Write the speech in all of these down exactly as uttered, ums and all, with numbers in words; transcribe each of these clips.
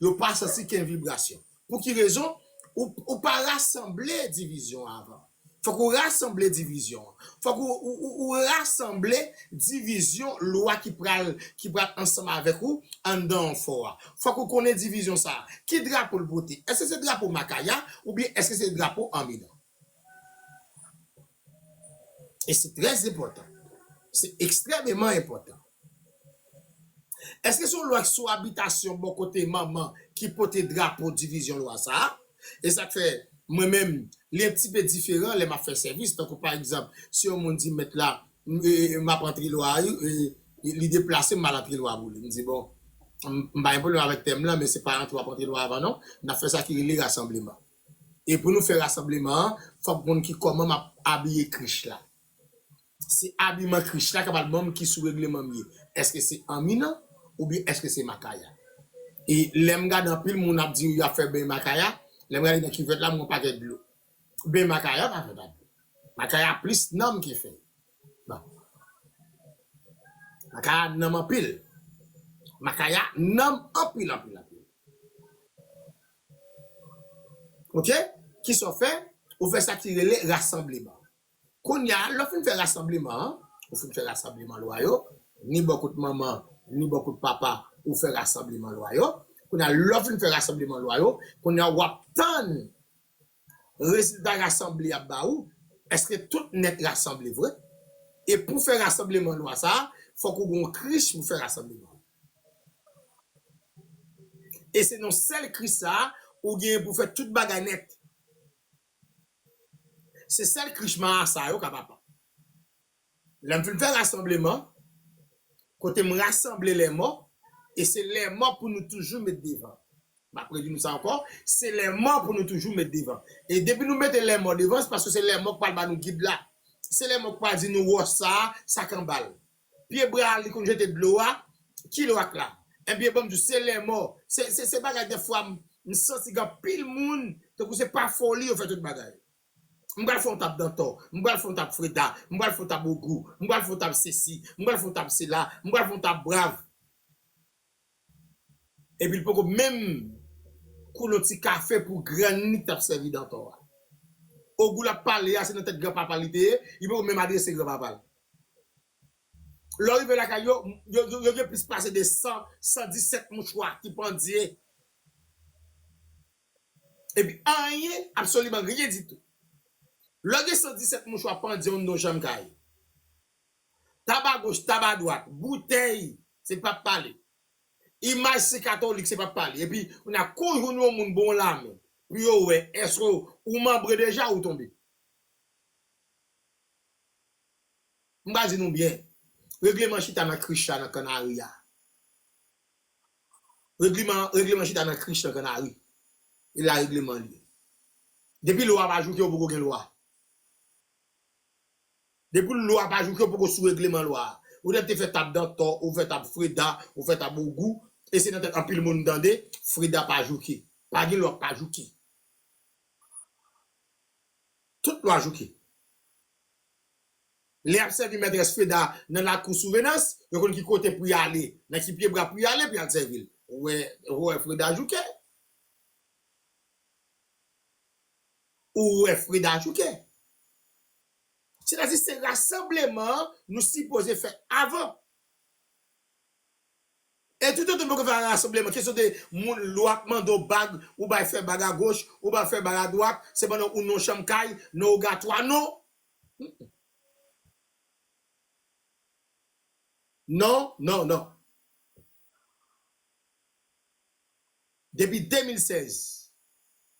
Yo pa santi ken vibrasyon. Pou ki rezon? Ou, ou pa rasanble divizyon an avan. Fòk ou rasanble divizyon an. Fòk ou, ou, ou, ou rasanble divizyon lwa ki pral, ki pral ansanm avèk ou anndan yon fò a. Fòk ou konnen divizyon sa a. Ki drapo l pote? Èske se drapo Makaya oubyen èske se drapo Anminan? E se trè enpòtan. Se ekstrèmeman enpòtan. Èske se yon lwa ki sou abitasyon bò kote manman ki pote drapo divizyon lwa sa a? E sa k fè, mwen menm, li yon ti pe diferan lè m ap fè sèvis. Tankou pa egzanp, si yon moun di, "Mèt la, m, e, e, m ap antre lwa a, e, e, li deplase, m al antre lwa pou li." M di, "Bon, m, m pa gen pwoblèm avèk tèm lan, men se pa antre w ap antre lwa avan non. N ap fè sa ki rele rasanbleman." E pou nou fè rasanbleman an, fòk m konn ki kòman m ap abiye krich la. Se abiman krich la k ap al ban m ki sou regleman m ye. Èske se Anminan oubyen èske se Makaya? E lè m gade anpil moun ap di y ap fè beny Makaya, lè m gade nan kivèt la, m wè yon pakèt dlo. Beny Makaya pa fèt ak dlo. Makaya plis nanm ki fèy. Bon. Makaya nanm anpil. Makaya nanm anpil, anpil, anpil. Oke? Kisa w fè? Ou fè sa ki rele rasanbleman. Kounye a, lè w fin fè rasanbleman an, ou fin fè rasanbleman lwa yo, ni bò kot manman, ni bò kot papa, ou fè rasanbleman lwa yo. Kounye a, lè w fin fè rasanbleman lwa yo, kounye a, w ap tann rezilta rasanble y ap ba ou. Èske tout nèt rasanble vre? E pou fè rasanbleman lwa sa a, fòk ou gen yon krich pou fè rasanbleman. E se nan sèl krich sa a, ou genyen pou fè tout bagay nèt. Se sèl krich marasa yo k ap apa. Lè m fin fè rasanbleman, kote m rasanble lèmò, e se lèmò pou nou toujou met devan. M ap redi nou sa ankò, se lèmò pou nou toujou met devan. E depi nou mete lèmò devan, se paske se lèmò k pral ba nou gid la. Se lèmò k pral di nou wòch sa a, sa k anba l. Pye bra li konn jete dlo a, ki lwa k la? Ebyen, ban m di w, se lèmò. Se, se, se bagay dèfwa m, m santi gen anpil moun, tankou se pa foli yo fè tout bagay. M pral fè yon tab Dantò, m pral fè yon tab Freda, m pral fè yon tab Ogou, m pral fè yon tab sesi, m pral fè yon tab sela, m pral fè yon tab Brav. Epi l poko menm koule yon ti kafe pou grann li k t ap sèvi Dantò a. Ogou l ap pale a, se nan tèt granpapa li te ye, li poko menm adrese granpapa l. Lè w rive lakay yo, yo, yo, yo gen plis pase de san, san disèt mouchwa ki pandye. Epi anyen, absoliman ryen ditou. Lè w gen san disèt mouchwa pandye anndan yon chanm kay, tab agoch, tab adwat, boutèy, se p ap pale. Imaj sen katolik, se p ap pale. Epi, kounye a, kou w jwenn yon moun ba w lamen, pou yo wè, èske w manbre deja ou tonbe? M pral di nou byen. Regleman chita nan krich la nan Kannari a. Regleman, regleman chita nan krich nan Kannari. E la regleman li ye. Depi lwa pa jouke, ou poko gen lwa. Depi lwa pa jouke, ou poko sou regleman lwa a. Ou nèk te fè tab Dantò, ou fè tab Freda, ou fè tab Ogou, e se nan tèt anpil moun tande, Freda pa jouke. Pa gen lwa k pa jouke. Tout lwa jouke. Lè y ap sèvi mètrès Freda nan lakou Souvenans, yo konn ki kote pou y ale, nan ki pye bra pou y ale pou y al sèvi l. Ou wè, ou wè Freda jouke. Ou wè Freda jouke. Sètadi se rasanbleman an nou sipoze fè avan. E toutotan nou poko fè rasanbleman, kesyon de moun lwa ap mande w bag, ou bay fè bag agoch, ou bay fè bag adwat, se pandan ou nan yon chanm kay, nan wogatwa, non. Non, non, non. Depi de mil sèz,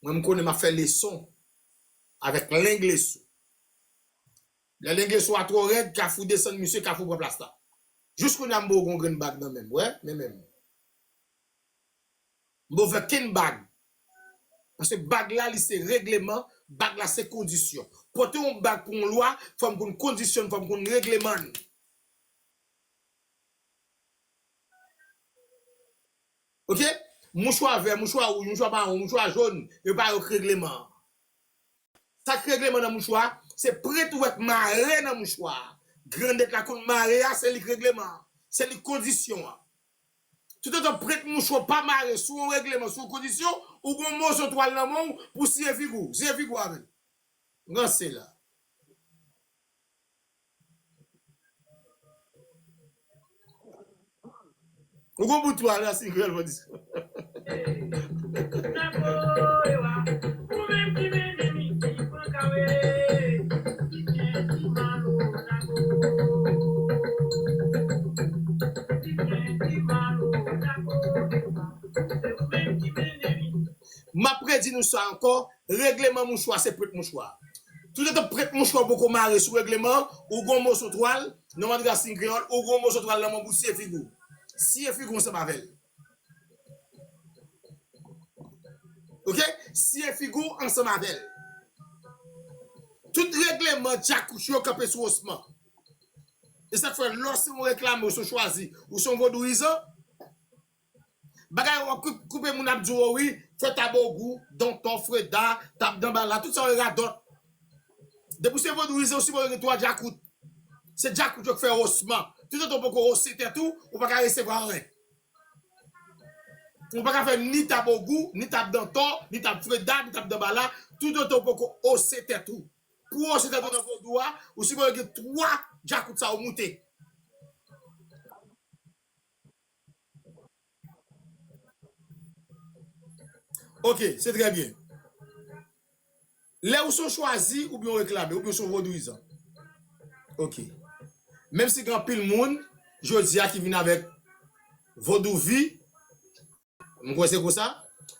mwen m konnen m ap fè leson avèk Lenglesou. Lè Lenglesou a twò rèd, Kafou desann misye, Kafou pran plas la. Jis kounye a m ba w yon grenn bag nan men m, wè, men men m. M pa fè kenn bag. Paske bag la, li se regleman, bag la se kondisyon. Pote yon bag pou yon lwa, fò m konn kondisyon l, fò m konn regleman l. Oke? Mouchwa vè, mouchwa wouj, mouchwa mawon, mouchwa jòn, yo pa yo k regleman an. Sa k regleman nan mouchwa a, se prent ou wè k mare nan mouchwa a. Grandèt la konn mare a, se li k regleman an. Se li k kondisyon an. Toutotan prèt mouchwa pa mare sou yon regleman, sou yon kondisyon, ou gon moso twal nan men w pou siye figi w. Siye figi w avè l. Ranse la. Ou gon bout twal la, si kreyòl pa di sa. M ap redi nou sa ankò, regleman mouchwa se prèt mouchwa. Toutotan prèt mouchwa poko mare sou regleman, ou gon moso twal, nan mantri a siy kreyòl, ou gon moso twal nan men w pou siye figi w. Siye figi w ansanm avè l. Oke? Siye figi w ansanm avè l. Tout regleman djakout yo kanpe sou osman. E sa k fè lè w se yon reklame, ou se yon chwazi, ou se yon vodouyizan, bagay w ap koup-, koupe moun ap di w wi, fè tabogou, donton, freda, tap danbala, tout sa yo radòt. Depi w se vodouyizan, ou sipoze gen twa djakout. Se djakout yo k fè osman. Toutotan w poko ose tèt ou, ou pa ka resevwa anyen. Ou pa ka fè ni tabogou, ni tap danton, ni tap freda, ni tap danbala, toutotan w poko ose tèt ou. Pou w ose tèt ou nan vodou a, ou sipoze gen twa djakout sa yo moute. Ok, se trè byen. Lè ou se yon chwazi, oubyen yon reklame, oubyen se yon vodouyizan. Ok. Menm si gen anpil moun, jodi a, ki vin avèk vodouvi, m kwè se konsa,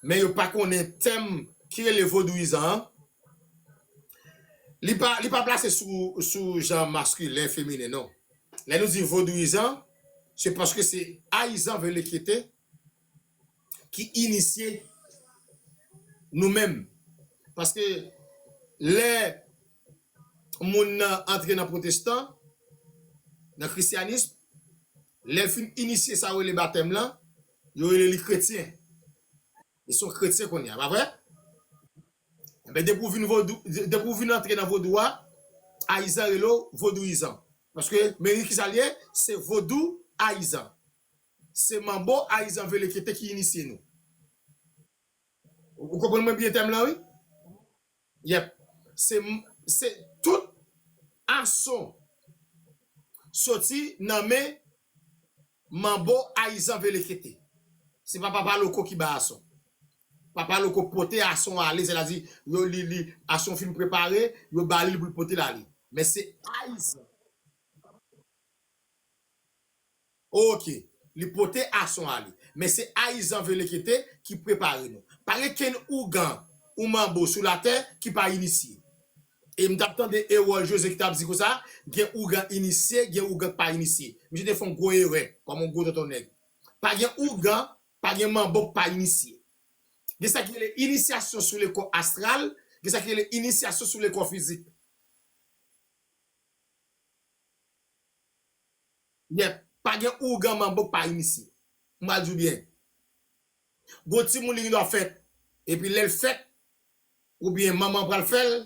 men yo pa konnen tèm ki rele vodouyizan an. Li pa, li pa plase sou, sou jan maskilen, feminen, non. Lè nou di vodouyizan, se paske se ayizan velekete ki inisye nou menm. Paske lè moun nan antre nan pwotestan, nan krisyanis, lè l fin inisye sa yo rele batèm lan, yo rele li kretyen. Li se yon kretyen kounye a, pa vre? Enben, depi w vin vodou, depi w vin antre nan vodou a, ayizan rele w vodouyizan. Paske, men kisa l ye? Se vodou ayizan. Se manbo ayizan velekete ki inisye nou. Ou, ou konprann mwen byen tèm lan, wi? Yep. Se, se tout ason soti nan men manbo ayizan velekete. Se pa papa loko ki bay ason. Papa loko pote ason ale, sètadi, yo, li, li, ason fin prepare, yo ba li pou l pote l ale. Men se ayizan. Ok, li pote ason ale. Men se ayizan velekete ki prepare nou. Pa gen kenn ougan ou manbo sou latè ki pa inisye. E m t ap tande Erol José ki t ap di konsa, gen ougan inisye, gen ougan k pa inisye. Misye te fè yon gwo erè, kòm yon gwo tonton nèg. Pa gen ougan, pa gen manbo k pa inisye. Gen sa ki rele inisyasyon sou lekò astral, gen sa ki rele inisyasyon sou lekò fizik. Yep, pa gen ougan manbo k pa inisye. M pral di w byen. Gon timoun li gen dwa fèt. Epi lè l fèt, oubyen manman pral fè l,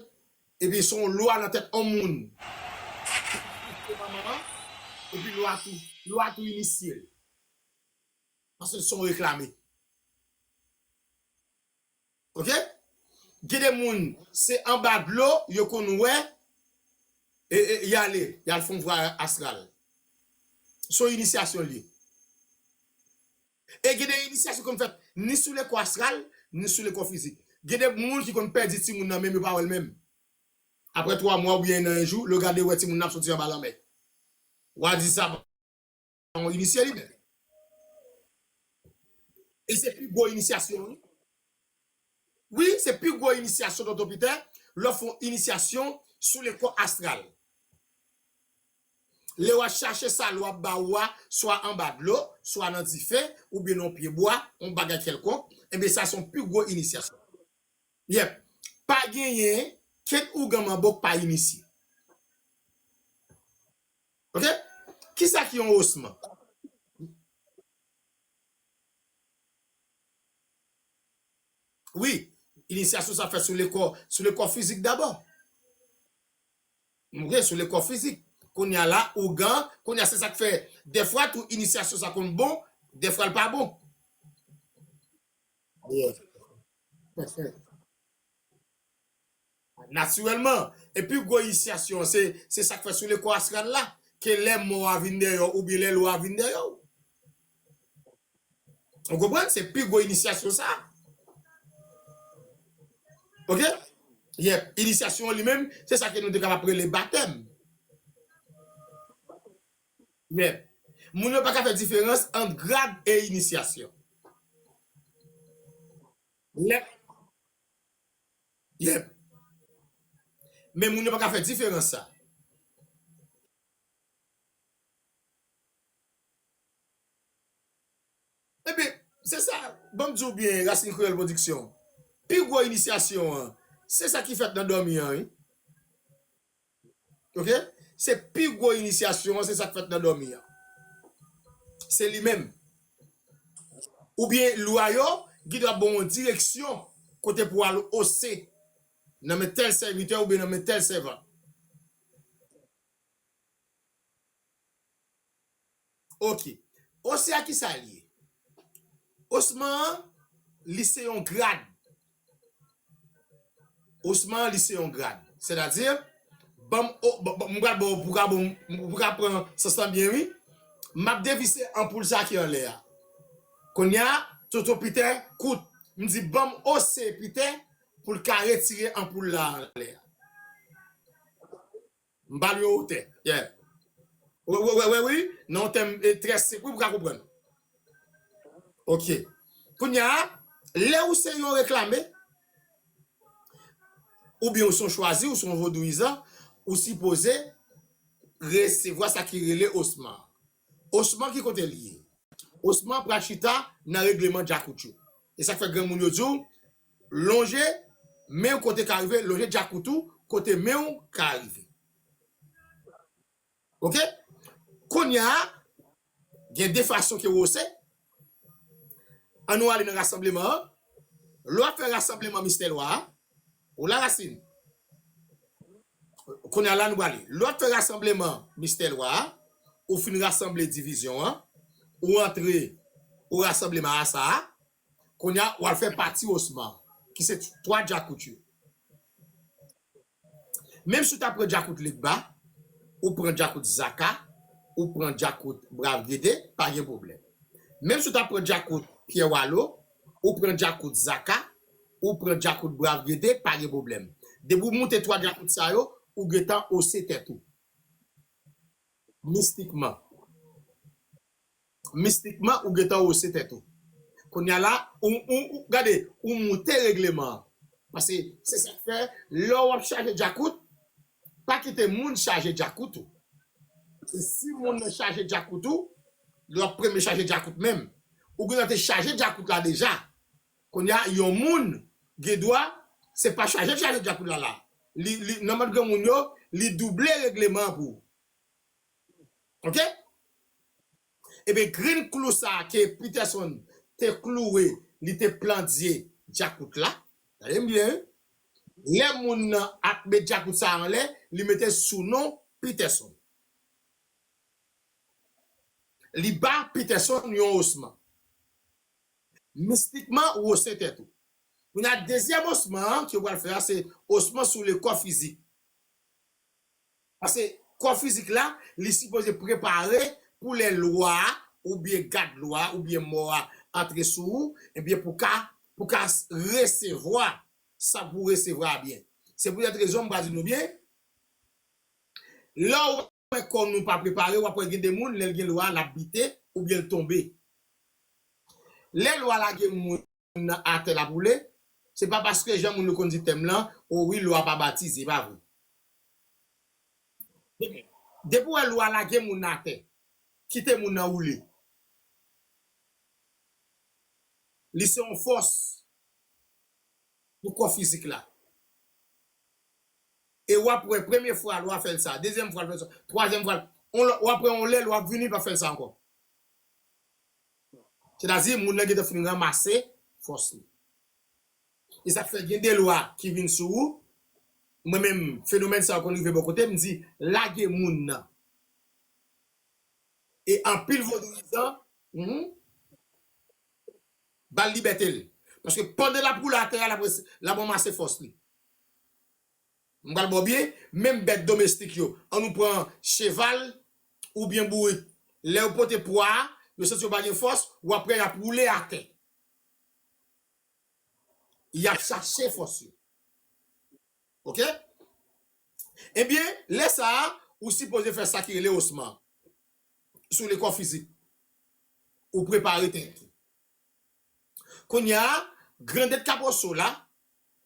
epi se yon lwa nan tèt yon moun. Manman an, epi lwa tou, lwa tou inisye l. Paske se yon reklame. Ok? Gen de moun, se anba dlo, yo konn wè, e, e, y ale, y al fè yon vwayaj astral. Se yon inisyasyon l ye. E gen de inisyasyon konn fèt ni sou lekò astral, ni sou lekò fizik. Gen de moun ki konn pèdi timoun nan menm, yo pa wè l menm. Apre twa mwa oubyen nan yon jou, lè w gade, w wè timoun nan ap soti anba lanmè. W a di sa yon inisye li menm. E se pi gwo inisyasyon, wi. Wi, se pi gwo inisyasyon, tonton Pitè, lè w fè yon inisyasyon sou lekò astral. Lè w ap chache sa lwa ap ba ou a, swa anba dlo, swa nan dife, oubyen nan yon pye bwa, yon bagay kèlkonk, enben sa se yon pi gwo inisyasyon. Yep. Pa genyen kenn ougan manbo k pa inisye. Ok? Kisa ki yon osman? Wi, inisyasyon sa fèt sou lekò, sou lekò fizik dabò. Ok, sou lekò fizik. Kounye a la, ougan, kounye a se sa k fè, dèfwa tou inisyasyon sa konn bon, Dèfwa l pa bon. Yeah. Natirèlman. E pi gwo inisyasyon an, se, se sa k fèt sou lekò astral la, ke lè mò a vin dèyè w, oubyen lè lwa a vin dèyè w. Ou konprann? Se pi gwo inisyasyon sa. Ok? Yep. Inisyasyon an li menm, se sa ke nou te kapab rele batèm. Yep. Moun yo pa ka fè diferans ant grad e inisyasyon. Lè, yep. Men moun yo pa ka fè diferans sa. Ebyen, se sa, ban m di w byen, Rasin Kreyòl Pwodiksyon. Pi gwo inisyasyon an, se sa ki fèt nan dòmi an, wi. Ok? Se pi gwo inisyasyon an, se sa k fèt nan dòmi an. Se li menm. Oubyen lwa yo, gid w ap ba w yon direksyon kote pou w al ose nan men tèl sèvitè oubyen nan men tèl sèvant. Ok. Ose a ki sa l ye? Osman an, li se yon grad. Osman an, li se yon grad. Sètadi, ban m, o, ban, ban, m pral ba w, pou ka, bon, pou ka pran sans lan byen, wi. M ap devise anpoul sa ki anlè a. Kounye a, Toto Pitè kout. M di, ban m ose Pitè pou l ka retire anpoul la anlè a. M ba l yon wotè. Yeah. Wi, wi, wi, wi, wi. Nan yon tèm, e, trè senp, wi, pou ka konprann. Ok. Kounye a, lè ou se yon reklame, oubyen ou se yon chwazi, ou se yon vodouyizan, ou sipoze resevwa sa ki rele osman. Osman ki kote l ye? Osman pral chita nan regleman djakout yo. E sa k fè granmoun yo di w, lonje men w kote ka rive, lonje djakout ou kote men w ka rive. Ok? Kounye a, gen de fason ke w ose. Ann nou ale nan rasanbleman an. Lè w ap fè rasanbleman mistè lwa a, ou la Rasin. Kounye a la nou prale. Lè w ap fè rasanbleman mistè lwa a, ou fin rasanble divizyon an, ou antre ou rasanbleman a sa a, kounye a w al fè pati osman, ki se twa djakout yo. Menm si w ta pran djakout Legba, ou pran djakout Zaka, ou pran djakout Brav Gede, pa gen pwoblèm. Menm si w ta pran djakout Pyè Walo, ou pran djakout Zaka, ou pran djakout Brav Gede, pa gen pwoblèm. Depi w moute twa djakout sa yo, ou gentan ose tèt ou. Mistikman. Mistikman, ou gentan ose tèt ou. Kounye a la, ou, ou, ou, gade, ou moute regleman an. Paske se sa k fè, lè w ap chaje djakout, pa kite moun chaje djakout ou. E si moun nan chaje djakout ou, lè w ap premye chaje djakout menm, ou gentan te chaje djakout la deja. Kounye a, yon moun gen dwa, se pa chaje l chaje djakout la la. Li, li, nan mòd granmoun yo, li double regleman an pou ou. Ok? Ebyen, grenn klou sa a ke Peterson te klouwe, li te plandye djakout la. Tande m byen, wi. Lè moun nan ap met djakout sa a anlè, li mete sou non Peterson. Li ba Peterson yon osman. Mistikman, ou ose tèt ou. Kounye a, dezyèm osman an ke w pral fè a, se osman sou le kò fizik. Paske kò fizik la, li sipoze prepare pou lè lwa a, oubyen gad lwa a, oubyen mò a antre sou ou, ebyen pou ka, pou ka resevwa sa pou resevwa a byen. Se poutèt rezon m pral di nou byen, lè w wè kò nou pa prepare, w ap wè gen de moun, lè l gen lwa, l ap bite, oubyen l tonbe. Lè lwa lage moun nan atè l ap woule, se pa paske jan moun yo konn di tèm lan, o wi, lwa pa batize, pa vre. Depi w wè lwa lage moun nan atè, kite moun nan woule. Li se yon fòs pou kò fizik la. E w ap wè premye fwa lwa fè l sa, dezyèm fwa l fè l sa, twazyèm fwa l, w ap wè yon lè lwa ap vini, l p ap fè l sa ankò. Sètadi, moun nan gentan fin ranmase fòs li. E sa k fè gen de lwa ki vin sou ou. Mwen menm, fenomèn sa yo konn rive bò kote m, m di, lage moun nan. E anpil vodouyizan, mhm, ba l libète l. Paske pandan l ap woule atè a, l ap ranmase fòs li. M pral ba w byen, menm bèt domestik yo. Ann nou pran cheval oubyen bourik. Lè yo pote pwa a, yo santi yo pa gen fòs, w ap wè y ap woule atè. Y ap chache fòs yo. Oke? Ebyen, lè sa a, ou sipoze fè sa ki rele osman. Sou le kò fizik. Ou prepare tèt ou. Kounye a, grandèt k ap osman w la,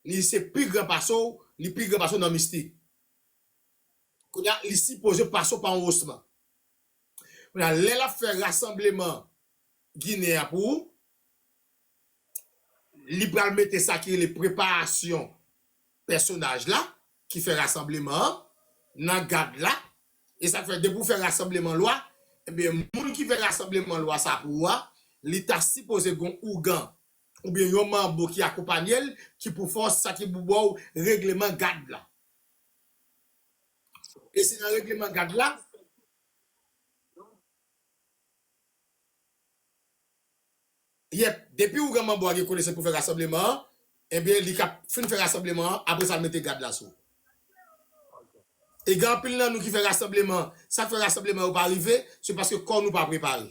li se pi gran pase w, li pi gran pase w nan mistik. Kounye a, li sipoze pase w pa yon osman. Kounye a, lè l ap fè rasanbleman Ginen an pou ou, li pral mete sa ki rele preparasyon pèsonaj la, ki fè rasanbleman an, nan gad la. E sa k fè, depi w fè rasanbleman lwa, ebyen, moun ki fè rasanbleman lwa sa pou ou a, li ta sipoze gen yon ougan, oubyen yon manbo ki akonpanye l, ki pou fè w sa ki pou ba w regleman gad la. E se nan regleman gad la, yèp, depi ougan manbo a gen konesans pou fè rasanbleman an, ebyen, li ka fin fè rasanbleman an, apre sa, l mete gad la sou ou. E gen anpil nan nou ki fè rasanbleman, sa k fè rasanbleman yo pa rive, se paske kò nou pa prepare.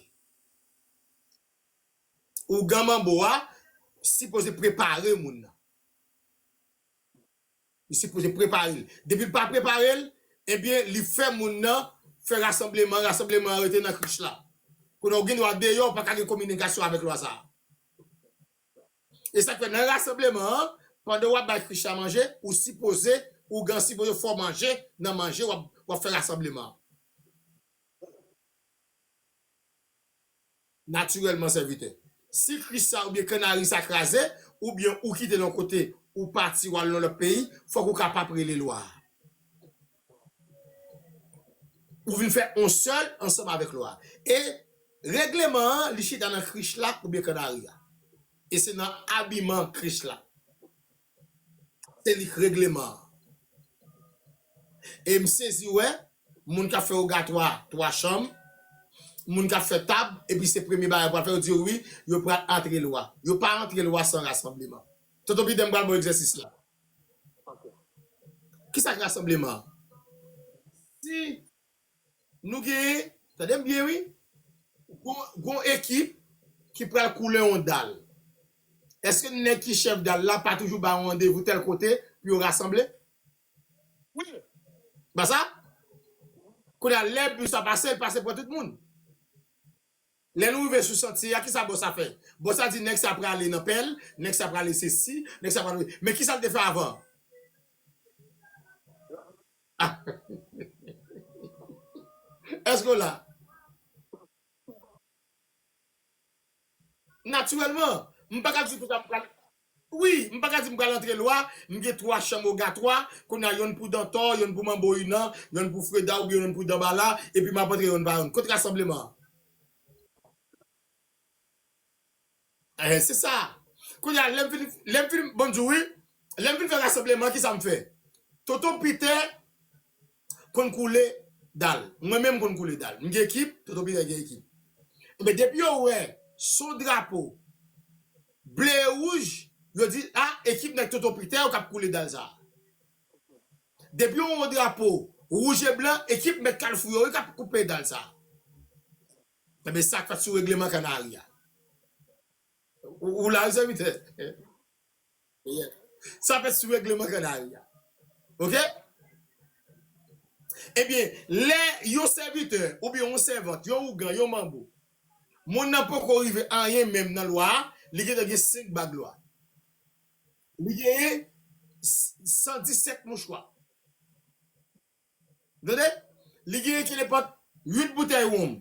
Ougan manbo a sipoze prepare moun nan. Li sipoze prepare l. Depi l pa prepare l, ebyen, li fè moun nan fè rasanbleman, rasanbleman an rete nan krich la. Kounye a, ou gen dwa deyò, ou pa ka gen kominikasyon avèk lwa sa a. E sa k fè nan rasanbleman an, pandan w ap bay krich la manje, ou sipoze, ougan sipoze fè w manje nan manje w ap, w ap fè rasanbleman an. Natirèlman, sèvitè. Si krich sa oubyen kannari sa kraze, oubyen ou kite l yon kote, ou pati, w al nan lòt peyi, fòk ou kapab rele lwa a. Ou vin fè yon sèl ansanm avèk lwa a. E regleman an, li chita nan krich la oubyen kannari a. E se nan abiman krich la. Se li k regleman an. E m sezi wè, moun k ap fè ogatwa, twa chanm, moun k ap fè tab, epi se premye bagay yo pral fè, yo di yo wi, yo pral antre lwa. Yo pa antre lwa san rasanbleman. Tonton Pitè, m pral ba w egzèsis la. Kisa k rasanbleman an? Si nou genyen, tande m byen wi, gon, gon ekip ki pral koule yon dal. Èske nèg ki chèf dal la pa toujou ba yon randevou tèl kote pou yo rasanble? Wi. Pa sa? Kounye a, lè bis la pase, l pase pran tout moun. Lè nou rive sou chantye a, kisa bòs la fè? Bòs la di nèg sa prale nan pèl, nèg sa prale sesi, nèg sa prale. Men kisa l te fè avan? Èske w la? Natirèlman, m pa ka di konsa m pral, wi, m pa ka di m pral antre lwa, m gen twa chanm ogatwa, kounye a yonn pou Dantò, yonn pou Manbo Inan, yonn pou Freda oubyen yonn pou Danbala, epi m ap antre yonn pa yonn. Kot rasanbleman an? Eh, se sa. Kounye a, lè m fin, lè m fin, bon, m di w wi, lè m fin fè rasanbleman, kisa m fè? Tonton Pitè konn koule dal. Mwen menm konn koule dal. M gen ekip, Tonton Pitè gen ekip. Ebyen, depi yo wè son drapo ble e wouj, yo di, a, ekip nèg Tonton Pitè yo k ap koule dal sa a. Depi yo wè yon drapo wouj e blan, ekip mèt kalfou yo wi k ap koupe dal sa a. Ebyen, sa k fèt sou regleman kannari a. Ou, ou la, wi, sèvitè? Yeah. Sa fèt sou regleman kannari a. Oke? Ebyen, lè yon sèvitè oubyen yon sèvant, yon ougan, yon manbo, moun nan poko rive anyen menm nan lwa a, li gentan gen senk bag lwa. Li genyen s-, san disèt mouchwa. Tande? Li gen Ekilepant uit boutèy wonm.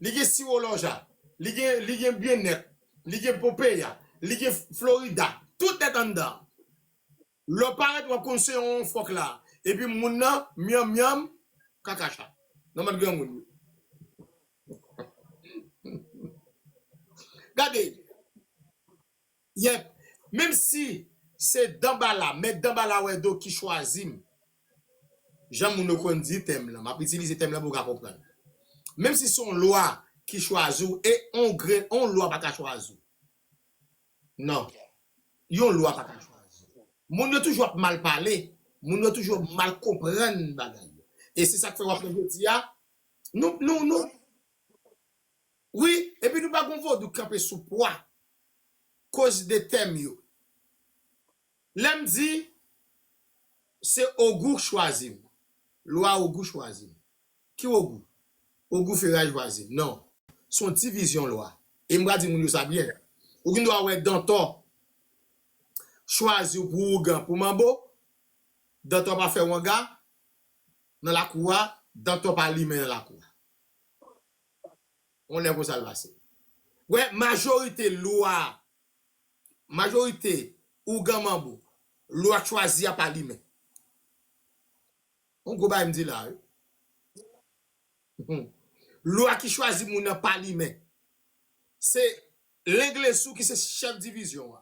Li gen siwo lòja. Li gen, li gen byennèt. Li gen Popeya. Li gen Florida. Tout nèt anndan. Lè w parèt, w ap konn se yon fòk la. Epi moun nan, myanm, myanm, kaka chat. Nan mòd granmoun yo. Gade. Yèp. Menm si se Danbala, mèt Danbala Wèdo ki chwazi m. Jan moun yo konn di tèm lan, m ap itilize tèm lan pou w ka konprann. Menm si se yon lwa ki chwazi w, e on grenn, on lwa pa ka chwazi w. Non. Yon lwa pa ka chwazi. Moun yo toujou ap mal pale. Moun yo toujou ap mal konprann bagay yo. E se sa k fè w ap wè jodi a. Nou, nou, nou. Wi, epi nou pa gon vodou k kanpe sou pwa. Koz de tèm yo. Lè m di, se Ogou k chwazi m. Lwa Ogou chwazi m. Ki Ogou? Ogou Feray chwazi m. Non. Se yon divizyon lwa. E m pral di moun yo sa byen. Ou gen dwa wè Dantò chwazi w pou ougan, pou manbo. Dantò pa fè wanga nan lakou a. Dantò pa limen nan lakou a. On lè konsa l pase. Wè, majorite lwa, majorite ougan manbo, lwa k chwazi a pa limen. On gwo bagay m di la, wi. Lwa ki chwazi moun nan pa limen. Se Lenglesou ki se chèf divizyon an.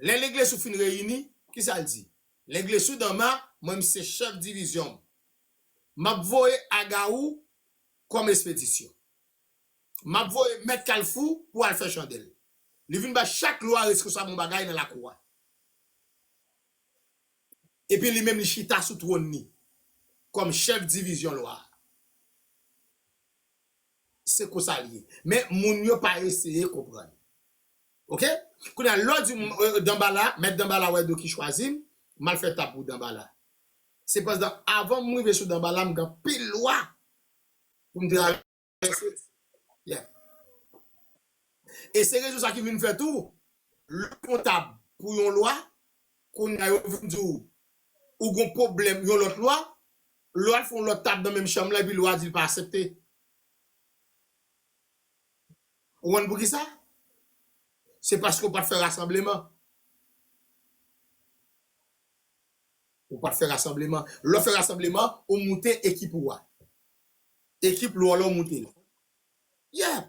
Lè Lenglesou fin reyini, kisa l di? Lenglesou Danma, mwen m se chèf divizyon m. M ap voye Agawou kòm espedisyon. M ap voye Mèt Kalfou pou al fè chandèl. Li vin bay chak lwa reskonsab yon bagay nan lakou a. Epi li menm li chita sou twòn li kòm chèf divizyon lwa a. Se konsa l ye. Men moun yo pa eseye konprann. Oke? Kounye a, lè w di m, e, Danbala, mèt Danbala wè do ki chwazi m, m al fè tab pou Danbala. Se pandan avan m rive sou Danbala, m gen anpil lwa pou m travèse. Yeah. E se rezon sa ki vin fè tou, lè w fè yon tab pou yon lwa, kounye a yo vin di w, ou gon pwoblèm yon lòt lwa, lwa fè yon lòt tab nan menm chanm lan, epi lwa di l pa aksepte. Ou konn poukisa? Se paske w pa t fè rasanbleman. Ou pa t fè rasanbleman. Lè w fè rasanbleman, ou moute ekip ou a. Ekip lwa la, ou moute l. Yeah.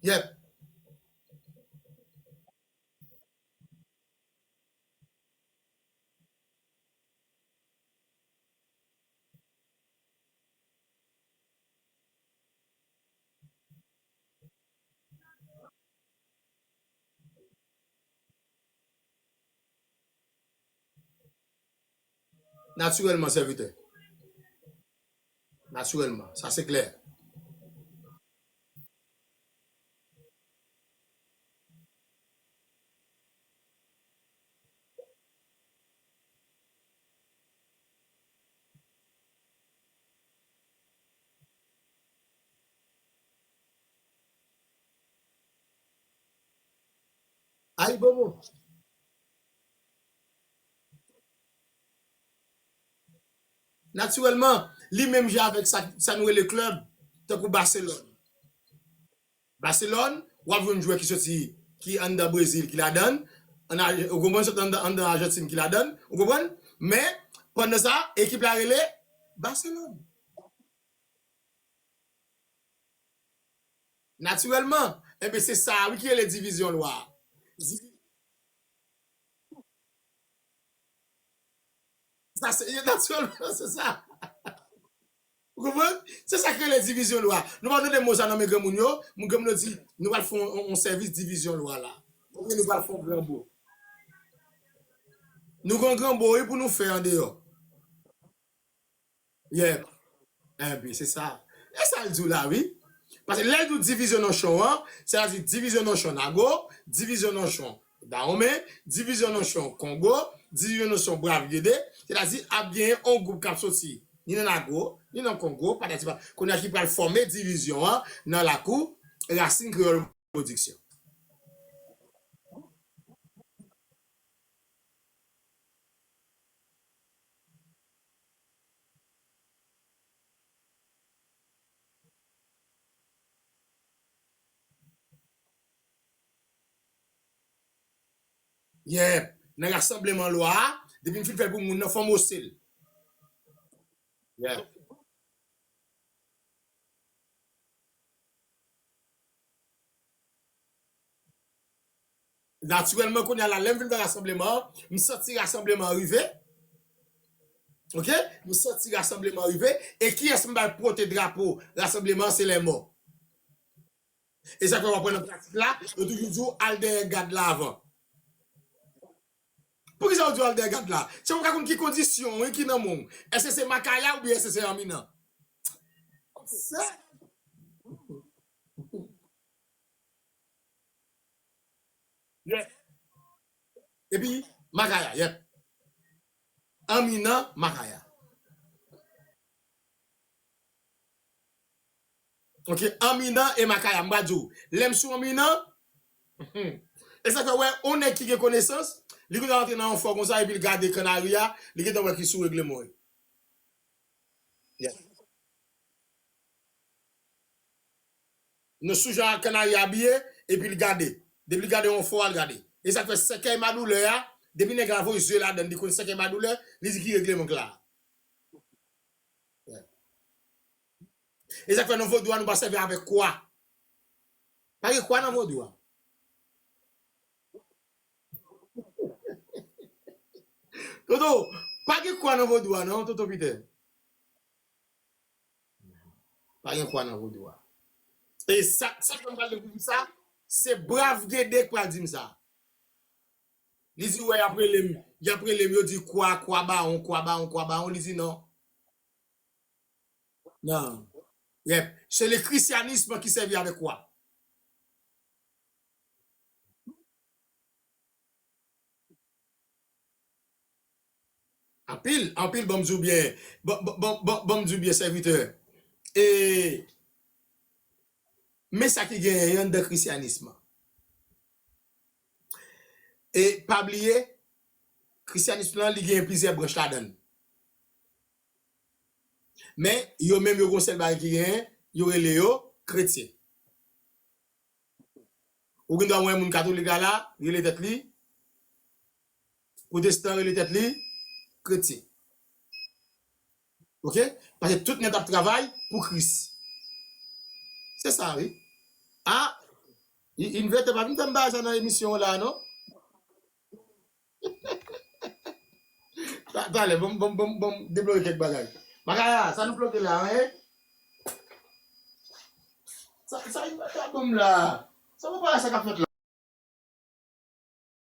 Yep. Natirèlman, sèvitè. Natirèlman, sa se klè. Ayibobo. Natirèlman, li menm jan avèk sa, sa nou rele klèb, tankou Baselòn. Baselòn, w ap jwenn jwè ki soti, ki anndan Brezil, ki ladann, ann Aj-, ou konprann, soti anndan, anndan Ajantin, ki ladann, ou konprann? Men, pandan sa, ekip la rele Baselòn. Natirèlman, enben, se sa a, wi, ki rele divizyon lwa. Di-, sa se, natirèlman, se sa. Ou konprann? Se sa ki rele divizyon lwa. Nou pa tande mo sa nan men granmoun yo, moun granmoun yo di, nou pral fè yon, yon sèvis divizyon lwa la. Oubyen nou pral fè yon granbo. Nou gen yon granbo, wi, pou nou fè andeyò. Yeah. Enben, se sa. E sa l di w la, wi. Paske lè l di w divizyon Nanchon an, sètadi divizyon Nanchon Nago, divizyon Nanchon Dahomey, divizyon Nanchon Kongo, divizyon Nanchon Brav Gede, sètadi ap genyen yon gwoup k ap soti ni nan Nago, ni nan Kongo, patati pa, kounye a ki pral fòme divizyon an nan lakou Rasin Kreyòl Pwodiksyon. Yep. Nan rasanbleman lwa a, depi m fin fè l pou moun nan, fò m wose l. Yep. Natirèlman, kounye a la, lè m vin nan rasanbleman an, m santi rasanbleman an rive. Oke? M santi rasanbleman an rive. E kiyès m bay pote drapo rasanbleman an? Se lèmò. E sa k fè w ap wè nan pratik la, yo toujou di w al dèyè gad la avan. Poukisa yo di w al dèyè gad la? Se pou w ka konn ki kondisyon wi ki nan men w. Èske se Makaya oubyen èske se Anminan? Se Yeah. Epi Makaya, yep. Anminan, Makaya. Ok, Anminan e Makaya, m pral di w. Lè m sou Anminan, e sa fè wè, yon nèg ki gen konesans, li konn rantre nan yon fò konsa, epi l gade kannari a, li gentan wè ki sou regleman wi. Yeah. Nou sou jan kannari a abiye, epi l gade. Depi l gade yon fò a, l gade. E sa k fè sèkèy madoulè a, depi nèg la voye zye ladann, li konn sèkèy madoulè, li di ki regleman k la. E sa k fè nan vodou a, nou pa sèvi avèk kwa. Pa gen kwa nan vodou a. Toto, pa gen kwa nan vodou a, non, Toto Pite. Pa gen kwa nan vodou a. E sa, sa k fè m pral di m sa, se Brav Gede k pral di m sa. Li di, wè, y ap rele m, y ap rele m, yo di kwa, kwa bawon, kwa bawon, kwa bawon. Li di non. Non. Yep. Se le christianisme ki sèvi avèk kwa. Anpil, anpil, ban m di w byen, ban, ban, ban, ban, ban m di w byen, sèvitè. E, men sa ki genyen anndan krisyanis lan. E pa bliye, krisyanis lan, li genyen plizyè branch ladan l. Men, yo menm, yo gon sèl bagay ki genyen, yo rele yo kretyen. Ou gen dwa wè moun katolik la, la, rele tèt li pwotestan, rele tèt li kretyen. Oke? Paske tout nèt ap travay pou Kris. Se sa, wi. A, i, Invete pa vin fè m bagay sa nan emisyon w la, non? Ta-, talè, ban m, ban m, ban m, ban m debloke kèk bagay. Makaya, sa nou bloke la, hein? Sa, sa, sa, ban m la. Sa pa sa k ap fèt la.